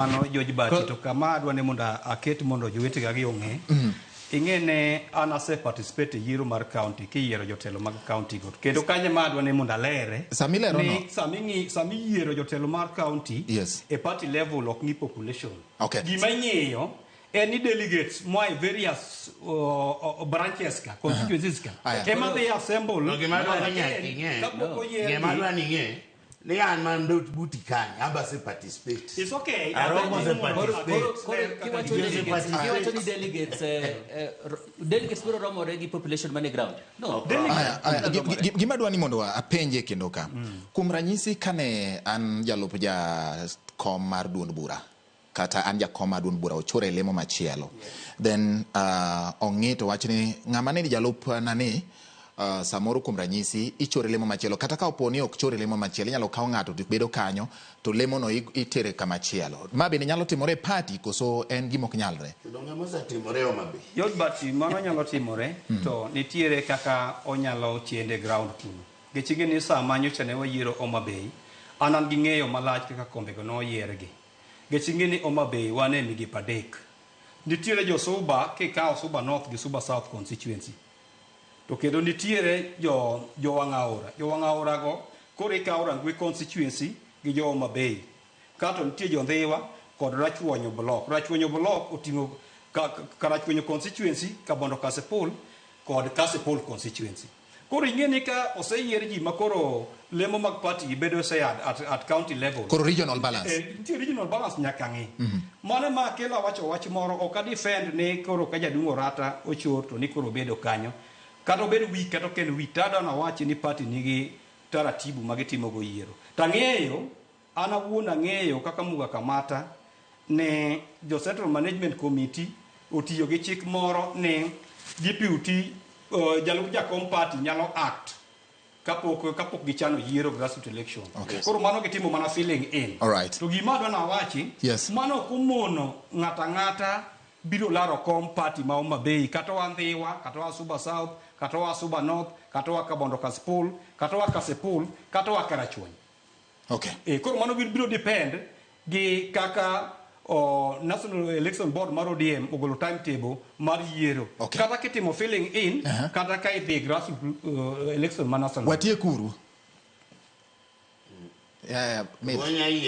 Mano George Bati to kama adwa ni mondo aket mondo jowetega gi ong'e. Ing'e ne an ase participate e yiero mar county kiyiero jotelo mag county go. Kendo kanyo ma adwa ni mondo alere. Sama ilero no. Ni sama ing'i sama iyiero jotelo mar county e party level ok ng'i population. Gima ing'iyo en ni delegates moa e various branches ka, constituencies ka. Aya. Ema dhi assemble. To gima adwa ni nyaka ing'e. Kapok oyier Gima gi- adwa ni ing'e ni an man dot buti kanyo aba se participate. It's okay. Aromo se participate. Koro kiwacho Jose delegates, participate. kiwacho ni delegates, delegates biro romore gi population mane ground. No. Aya, aya, Biro romore. gima adwa ni mondo apenje kendo ka. Kuom ranyisi kane an jalup jakom mar duond bura kata an jakom mar duond bura ochore e lemo machielo. Then ong'i to wach ni ng'ama ne ni jalup nani samoro kuom ranyisi ichore lemo machielo kata ka opo ni ok chore lemo machielo inyalo kaw ng'ato to bedo kanyo to lemo no itere kama chielo. Ma bende nyalo timore e party koso en gima ok nyalre? Donge mosetimore Homa Bay? Yot but mano nyalo timore to nitiere kaka onyalo chende ground kuno. Nikech ing'e ni sama nyocha ne wayiero Homa Bay, an an gi ng'eyo malach kaka kombego noyiergi. Nikech ing'e ni Homa Bay wan e migepe adek. Nitiere jo Suba kikawo Suba North gi Suba South constituency. To kendo nitiere jo wang' aora. Jo wang' aora go koro ikawo Rangwe constituency gi jo Homa Bay. Kato nitie jo Ndhiwa kod Rachuonyo block. Rachuonyo block oting'o Karachuonyo constituency, Kabondo Kasipul kod Kasipul constituency. Koro ing'e ni ka oseyier ji ma koro lemo mag party bedo shared at county level. Koro regional balance. Nitie regional balance nyaka ng'i. Mano ma kelo awacho wach moro ok a defend ni koro ka jaduong' Orata ochor to ni koro obedo kanyo. Kata obed weak kata ok en weak to adwa nawachi ni party nigi taratibu ma gitimo go yiero. To ang'eyo an awuon ang'eyo kaka Muga Kamata ne jo Central Management Committee otiyo gi chik moro ni deputy jalup jakom party nyalo act kapok gichano yiero grassroots election. Koro mano gitimo mana filling in. All right. To gima adwa nawachi, mano ok omono ng'ato ang'ata biro laro kom party ma Homa Bay, kata oa Ndhiwa, kata oa Suba South, kata oa Suba North, kata oa Kabondo Kasipul, kata oa Kasipul, kata oa Karachuonyo. Koro mano biro depend gi kaka National Election Board mar ODM ogolo timetable mar yiero. Kata kitimo filling in, kata ka idhi grassroots election ma national. Watiekuru. Yeah, maybe. Gonya yie.